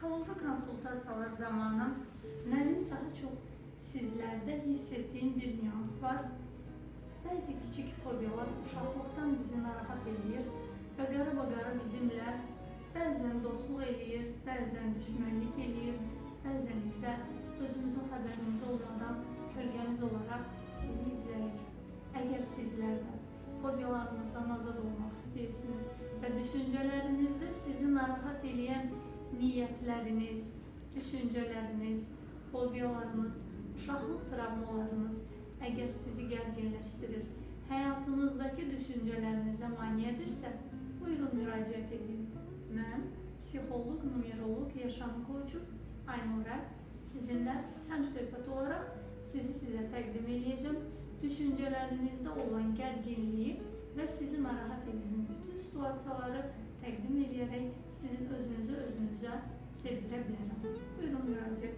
Psixoloji konsultasiyalar zamanı mənim daha çox sizlərdə hiss etdiyim bir nüans var. Bəzi kiçik fobiyalar uşaqlıqdan bizi narahat eləyir və qara-qara bizimlə bəzən dostluq eləyir, bəzən düşmənlik eləyir, bəzən isə özümüzün xəbərimiz olmadan kölgəmiz olaraq bizi izləyir. Əgər sizlər də fobiyalarınızdan azad olmaq istəyirsiniz və düşüncələrinizdə sizi narahat eləyən niyyətləriniz, düşüncələriniz, fobiyalarınız, uşaqlıq travmalarınız əgər sizi gərginləşdirir, həyatınızdakı düşüncələrinizə maneədirsə, buyurun müraciət edin. Mən psixoloq, numeroloq, yaşam koçu Aynurə sizinlə həm söhbət olaraq sizi sizə təqdim eləyəcəm. Düşüncələrinizdə olan gərginliyi və sizi narahat edən bütün situasiyaları təqdim edərək sizin özünüzü özünüzə sevdirə bilərəm. Buyurun müraciət.